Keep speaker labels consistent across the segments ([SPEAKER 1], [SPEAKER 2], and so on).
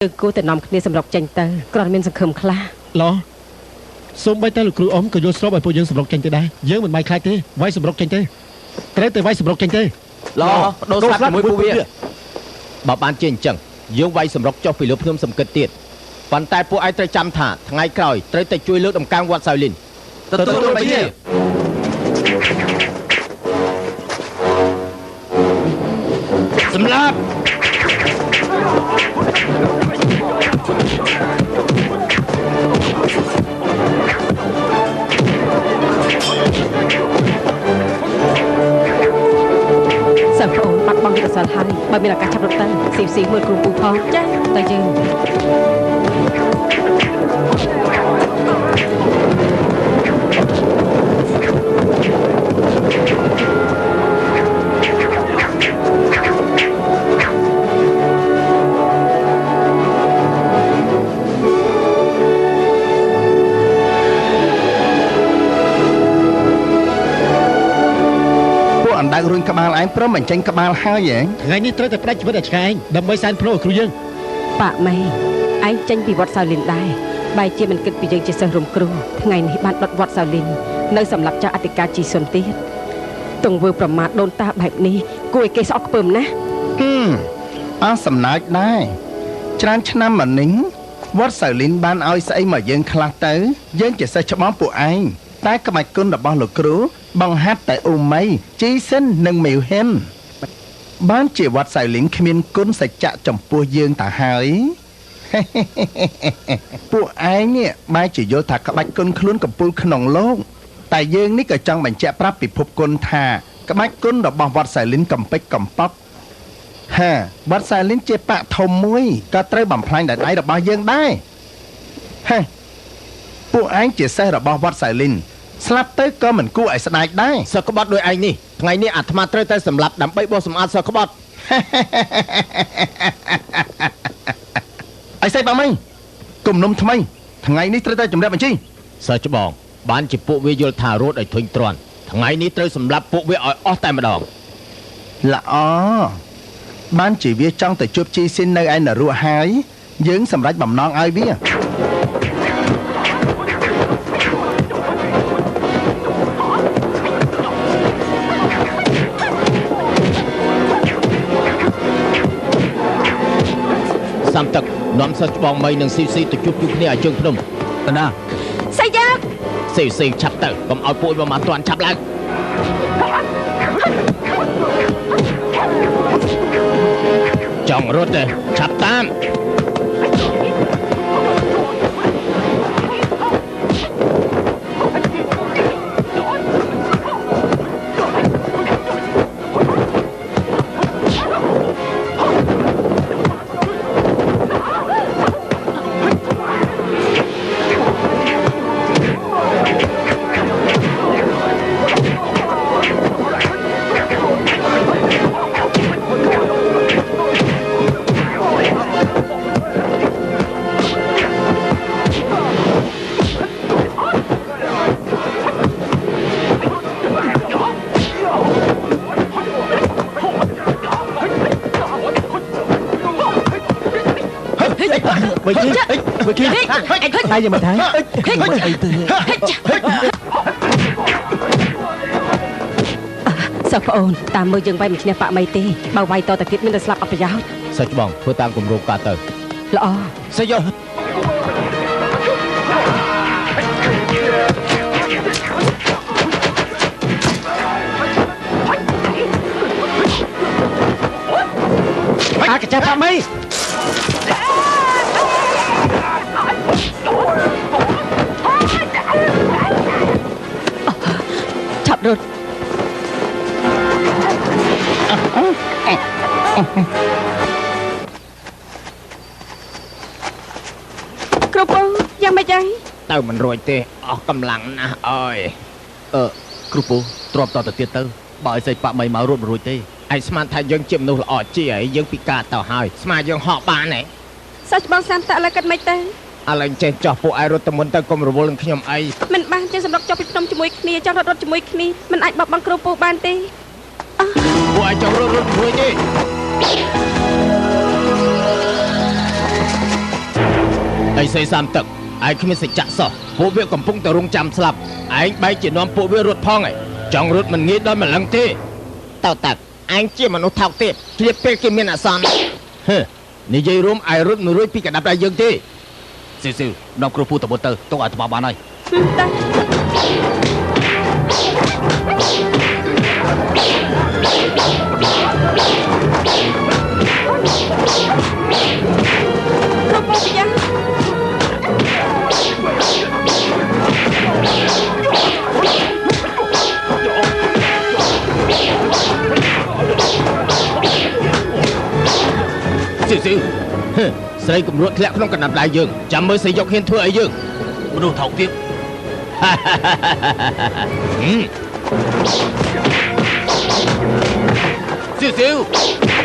[SPEAKER 1] យើងគួរតែនាំគ្នាសម្រុកចេញទៅគ្រាន់មានសង្ឃឹមខ្លះ
[SPEAKER 2] ឡសូម្បីតែលោកគ្រូអ៊ំក៏យល់ស្របឲ្យពួកយើងសម្រុកចេញទៅដែរយើងមិនបាយខ្លាចទេវាយសម្រុកចេញទេត្រូវតែវាយសម្រុកចេញទេ
[SPEAKER 3] ឡបដូរស្លាប់ជាមួយពួកវាបើបានជាអញ្ចឹងយើងវាយសម្រុកចុះពីលើភ្នំសំគិតទៀតប៉ុន្តែពួកឯងត្រូវចាំថាថ្ងៃក្រោយត្រូវតែជួយលើកតម្កើងវត្តសៅលីន
[SPEAKER 4] ទទួលបញ្ជា
[SPEAKER 3] សម្លាប់
[SPEAKER 1] សិស្សប្អូនបាត់បង់យុទ្ធសាស្ត្រហើយបើមានឱកាសឆាប់រត់ទៅស៊ីស៊ីមើលគ្រូពូផងចាតែយើង
[SPEAKER 4] ពួកអណ្ដើករុញក្បាលឯងព្រមបញ្ចេញក្បាលហើយហ៎
[SPEAKER 2] ថ្ងៃនេះត្រូវតែផ្ដាច់ជីវិតឲ្យឆ្កែឯងដើម្បីសែនភ្លោះឲ្យគ្រូយើង
[SPEAKER 1] ប៉ាក់ម៉េឯងចេញពីវត្តសៅលីនដែរបែរជាមិនគិតពីយើងជាសិស្សរួមគ្រូថ្ងៃនេះបានដុតវត្តសៅលីននៅសម្រាប់ចៅអធិការជីសុនទៀតទង្វើប្រមាថដូនតាបែបនេះគួរឲ្យគេស្អប់ខ្ពើមណាស់
[SPEAKER 4] ហឹមអស់សំណើចដែរច្រើនឆ្នាំមកនេះវត្តសៅលីនបានឲ្យស្អីមកយើងខ្លះទៅយើងជាសិស្សច្បងពួកឯងតែក្បាច់គុណរបស់លោកគ្រូបង្ហាត់តែអ៊ូមីជីសិននិងមីវហ៊ិនបានជាវត្តសៅលីនគ្មានគុណសច្ចៈចំពោះយើងតាហើយពួកឯងនេះបែរជាយល់ថាក្បាច់គុណខ្លួនកំពូលក្នុងលោកតែយើងនេះក៏ចង់បញ្ជាក់ប្រាប់ពិភពគុណថាក្បាច់គុណរបស់វត្តសៅលីនកំពេចកំប៉ុកហាវត្តសៅលីនជាបកធំមួយក៏ត្រូវបំផ្លាញដោយដៃរបស់យើងដែរហេពួកឯងជាសិស្សរបស់វត្តសៅលីនស្លាប់ទៅក៏មិនគួរឲ្យស្ដាយដែរ
[SPEAKER 3] សិស្សក្បត់ដោយឯងនេះថ្ងៃនេះអាត្មាត្រូវតែសម្លាប់ដើម្បីបោសសម្អាតសិស្សក្បត់
[SPEAKER 4] អីស្អីបាមីគុំនុំថ្មីថ្ងៃនេះត្រូវតែជម្រាបបញ្ជី
[SPEAKER 3] សិស្សច្បងបានជាពួកវាយល់ថារត់ឲ្យធុញទ្រាន់ថ្ងៃនេះត្រូវសម្លាប់ពួកវាឲ្យអស់តែម្ដង
[SPEAKER 4] ល្អបានជាវាចង់ទៅជួបជីស៊ីននៅឯនរកហើយយើងសម្រេចបំណងឲ្យវា
[SPEAKER 3] សាំទឹកនាំសិស្សច្បងមីនិងស៊ីស៊ីទៅជួបជុំគ្នាឲ្យជើងភ្នំ
[SPEAKER 5] តាណា
[SPEAKER 1] សៃយ៉ា
[SPEAKER 3] ស៊ីស៊ីឆាប់ទៅកុំឲ្យពួកវាមកទាន់ឆាប់ឡើងចង់រត់ទេឆាប់តាម
[SPEAKER 2] បើគេតែយ៉ាងមិនថាមិនអីទេ
[SPEAKER 1] សិស្សប្អូនតាមមើលយើងវាយមិនឈ្នះប៉ាក់មីទេបើវាយតទៅទៀតមានតែស្លាប់អត់ប្រយោជន៍
[SPEAKER 3] សិស្សច្បងធ្វើតាមគម្រោងការទៅ
[SPEAKER 1] ល្អ
[SPEAKER 3] សិស្សយក
[SPEAKER 2] អាកាចាស់ប៉ាក់មី
[SPEAKER 1] ឆាប់រត់គ្រូពូយ៉ាងម៉េចហើយ
[SPEAKER 3] ទៅមិនរួចទេអស់កម្លាំងណាស់អើយ
[SPEAKER 5] អឺគ្រូពូទ្រាំតទៅទៀតទៅបើឲ្យស្អីប៉ាក់មីមករត់មិនរួចទេ
[SPEAKER 3] ឯងស្មានថាយើងជាមនុស្សល្អជាហើយយើងពិការទៅហើយស្មានយើងហក់បានហ៎
[SPEAKER 1] សិស្សច្បងសាមតឥឡូវគិតមិនទៅ
[SPEAKER 3] ឥឡូវចេះចោះពួកឯងរត់ទៅមុនទៅកុំរវល់នឹងខ្ញុំអី
[SPEAKER 1] មិនបានចេះសម្រុកចុះពីភ្នំជាមួយគ្នាចង់រត់រត់ជាមួយគ្នាមិនអាចបោះបង់គ្រូពូបានទេ
[SPEAKER 3] ពួកឯងចង់រត់រត់រួចទេ អីសីសាមទឹកឯងគ្មានសច្ចៈសោះពួកវាកំពុងតែរងចាំស្លាប់ឯងបែរជានាំពួកវារត់ផងឯងចង់រត់មិនងាយដល់ម្លឹងទេតើតើឯងជាមនុស្សថោកទាបឆ្លៀតពេលគេមានអាសន្នហឺនិយាយរួមឯងរត់មិនរួចពីកណ្ដាប់ដៃយើងទេ
[SPEAKER 5] ស៊ីស៊ីនាំគ្រូពូទៅមុនទៅទុកឲ្យអាត្មាបានហើយ
[SPEAKER 1] តើគ្រូពូយ៉ាង
[SPEAKER 3] ស៊ីស៊ីស្រីគំរត់ធ្លាក់ក្នុងកណ្ដាប់ដៃយើងចាំមើលស្រីយកហ៊ានធ្វើអីយើង
[SPEAKER 5] មនុស្សថោកទាប
[SPEAKER 3] ស៊ីស៊ី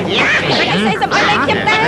[SPEAKER 1] អីស្អីសំអល់លេងខ្ញុំដែរ